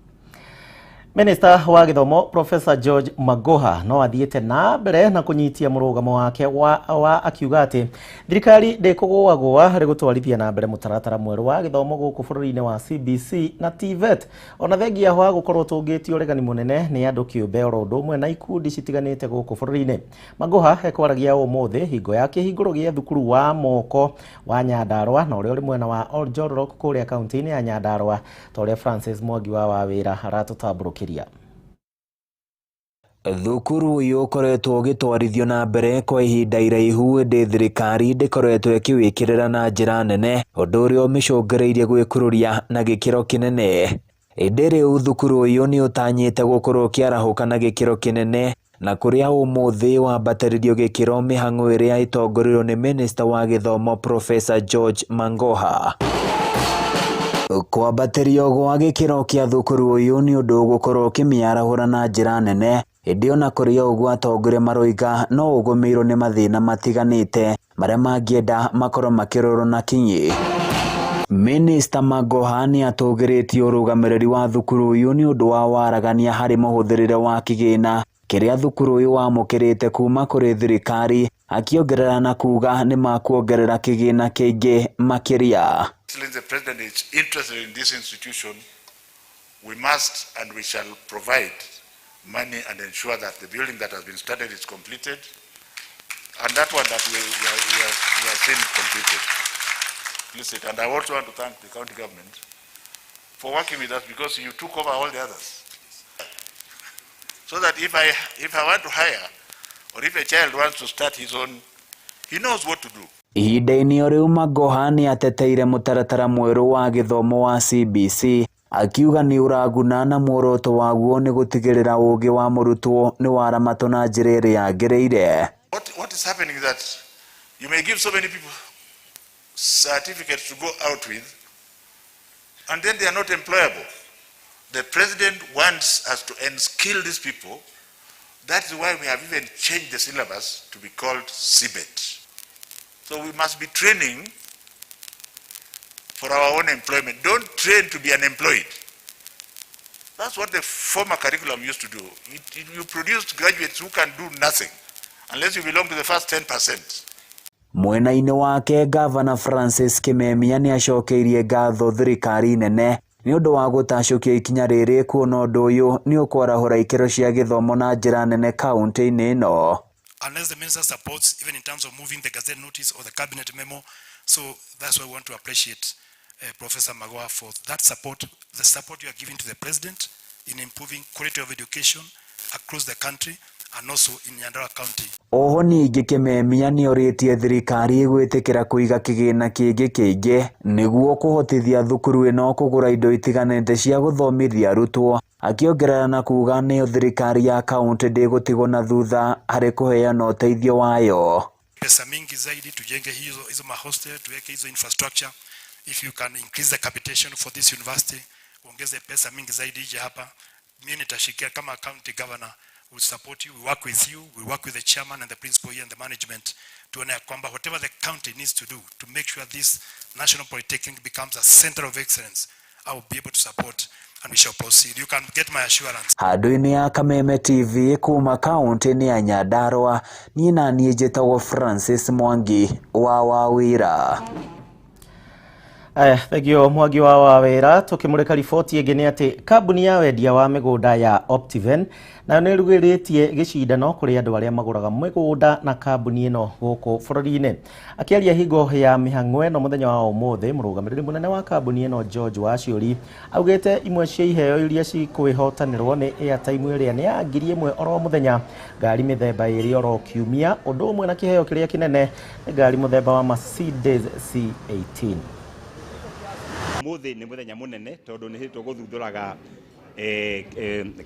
Minister wa gĩthomo Professor George Magoha no athiĩte na mbere na kũnyitia mũrũgamo wake wa akiuga atĩ thirikari ndĩkũgũagũa harĩ gũtwarithia na mbere mũtaratara mwerũ wa gĩthomo gũkũ bũrũri-inĩ wa CBC na TVET ona thengia wa gũkorwo tũngĩtio ũregani mũnene nĩ andũ kĩũmbe oro ũndũ ũmwe na ikundi citiganĩte gũkũ bũrũri-inĩ. Magoha ekwaragia ũmũthĩ hingo ya kĩhingũro gĩa thukuru wa moko wa Nyandarua na ũrĩa ũrĩ mwena wa Oljororok kũrĩa kaunti-inĩ ya Nyandarua ta ũrĩa Francis Mwangi wa Wawĩra aratũtambũrũkĩria. Thukuru ũyũ ũkoretwo ũgĩtwarithio na mbere kwa ihinda iraihu ĩndĩ thirikari ndĩkoretwo ĩkĩwĩkĩrĩra na njĩra nene ũndũ ũrĩa ũmĩcũngĩrĩirie gwĩkururia na gĩkĩro kĩnene. Ĩndĩ rĩu thukuru ũyũ nĩ ũtanyĩte gũkorwo ũkĩarahũka na gĩkĩro kĩnene na kũrĩa ũmũthĩ wambatĩrĩrio gĩkĩro mĩhang'o ĩrĩa ĩtongoreirio nĩ Minister wa gĩthomo Professor George Magoha. Kwambatĩrio gwa gĩkĩro kĩa thukuru ũyũ nĩ ũndũ ũgũkorwo ũkĩmĩarahũra na njĩra nene ĩndĩ ona kũrĩ o ũguo atongoria maroiga no ũgũmĩirwo nĩ mathĩna matiganĩte marĩa mangĩenda makorwo makĩrorwo na kinyi. Minister Magoha nĩ atũgĩrĩtie ũrũgamĩrĩri wa thukuru ũyũ nĩ ũndũ wa waragania harĩ mũhũthĩrĩre wa kĩgĩna kĩrĩa thukuru ũyũ wamũkĩrĩte kuma kũrĩ thirikari, akĩongerera na kuga nĩ makuongerera kĩgĩna kĩingĩ makĩria. Excellency the President is interested in this institution. We must and we shall provide money and ensure that the building that has been started is completed, and that one that we are seeing is completed. Listen, and I also want to thank the county government for working with us because you took over all the others. So that if I want to hire, or if a child wants to start his own, he knows what to do. Ihinda-inĩ o rĩu Magoha nĩ ateteire mũtaratara mwerũ wa gĩthomo wa CBC akiuga nĩ ũraguna na muoroto waguo nĩ gũtigĩrĩra ũũgĩ wa mũrutwo nĩ waramatwo na njĩra ĩrĩa yagĩrĩire. What is happening is that you may give so many people certificates to go out with, and then they are not employable. The president wants us to enskill these people. That is why we have even changed the syllabus to be called CBET. So we must be training for our own employment. Don't train to be unemployed. That's what the former curriculum used to do. You produced graduates who can do nothing unless you belong to the first 10%. Mwena-inĩ wake Gavana Francis Kimemia nĩ acokeirie ngatho thirikari nene nĩ ũndũ wa gũtacũkia ikinya rĩrĩ kuona ũndũ ũyũ nĩ ũkwarahũra ikĩro cia gĩthomo na njĩra nene kaunti-inĩ ĩno. Unless the minister supports, even in terms of moving the gazette notice or the cabinet memo. So that's why we want to appreciate Professor Magoha for that support, the support you are giving to the president in improving quality of education across the country and also in Nyandarua County. Oho ningĩ Kimemia nĩorĩtie thirikari gwĩtĩkĩra kũiga kĩgĩna kĩngĩ kĩingĩ nĩguo kũhotithia thukuru ĩno kũgũra indo itiganĩte cia gũthomithia arutwo, akĩongerera na kuga nĩyo thirikari ya kaunti ndĩgũtigwo na thutha harĩ kũheana ũteithio wayo. Pesa mingi zaidi tujenge hizo mahostel, tuweke hizo infrastructure. If you can increase the capitation for this university, uongeze pesa mingi zaidi ije hapa. Mimi nitashikia kama county governor, we support you, we work with you, we work with the chairman and the principal here and the management tuone ya kwamba whatever the county needs to do to make sure this National Polytechnic becomes a center of excellence, I will be able to support and we shall proceed. You can get my assurance. Handũ-inĩ ya Kameme TV kuma kaunti-inĩ ya Nyandarua, niĩ na niĩ njĩtagwo Francis Mwangi wa Wawira. Aya, thengio Mwangi wa Wawira. Tukimurika riboti ĩngĩ nĩ atĩ kambuni ya wendia wa mĩgũnda ya Optiven nayo nĩ ĩrugĩrĩtie gĩcindano kũrĩ andũ arĩa magũraga mĩgũnda na kambuni ĩno gũkũ bũrũri-inĩ. Akĩaria hingo ya mĩhang'o ĩno mũthenya wa ũmũthĩ, mũrũgamĩrĩri mũnene wa kambuni ĩno George Waciũri augĩte imwe cia iheo iria cikwĩhotanĩrwo nĩ airtime ĩrĩa nĩ ya 1,000 oro mũthenya, ngari mĩthemba ĩrĩ oro kiumia, ũndũ ũmwe na kĩheo kĩrĩa kĩnene nĩ ngari mũthemba wa Mercedes C18. Muthi ni muthenya munene tondu ni hĩndĩ tũgũthundũraga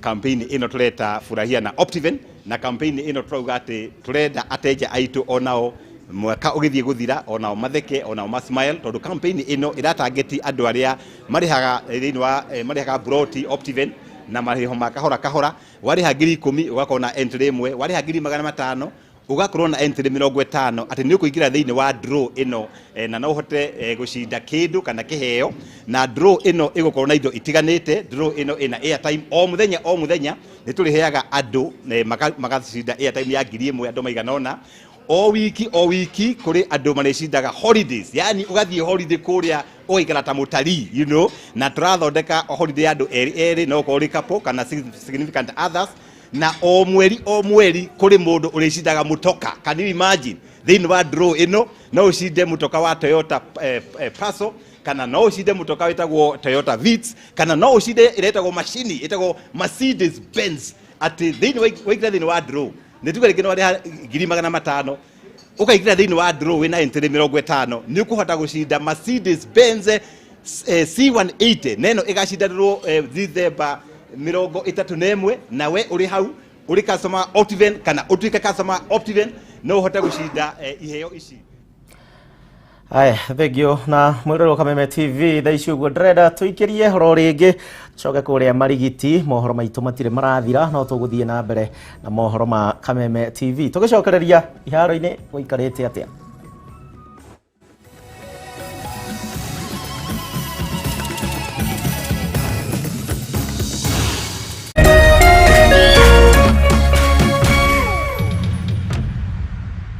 campaign ĩno tũreta Furahia na Optiven, na campaign ĩno tũrauga atĩ tũrenda ateja aitũ onao mwaka ũgĩthiĩ gũthira onao matheke onao ma smile, tondu campaign ĩno ĩratangeti andũ arĩa marĩhaga thĩinĩ wa marĩhaga broti Optiven na marĩho ma kahora kahora. Warĩha 10,000 ũgakorwo na entry ĩmwe, warĩha 500,000 ugakorwo na entry 50 ati ni ukuingira thiini wa draw ino na no uhote gucinda kindu kana kiheo, na draw ino igukorwo na indo itiganite. Draw ino ina airtime o muthenya ni turiheaga andu magacinda airtime ya 1,000 andu maigana ona o wiki kuri andu maricindaga holidays, yani ugathie holiday kuria ugaikara ta mutarii, you know, na turathondeka holiday andu eri no ukorwo uri couple kana significant others, na o mweri kuri mundu uricindaga mutoka. Can you imagine thiini wa draw ino no ucinde mutoka wa Toyota Passo, kana no ucinde mutoka witagwo Toyota Vitz, kana no ucinde iretagwo machini itagwo Mercedes Benz. Ati thiini waikira thiini wa draw ni tuge ringi no ariha 500,000 ukaingira thiini wa draw wina entry 50 ni ukuhota gucinda Mercedes Benz C180 neno igacindanirwo December 31, na we uri hau uri customer Optiven kana utuike customer Optiven no uhote gucinda iheo ici. Aya, thengio na mwirorwo Kameme TV thaa ici ũguo ndĩrenda tũikĩrie horo rĩngĩ tucoke kũrĩa Marigiti. Mohoro maitũ matirĩ marathira no tũgũthiĩ na mbere na mohoro ma Kameme TV tũgĩcokereria iharo-inĩ gũikarĩte atĩa.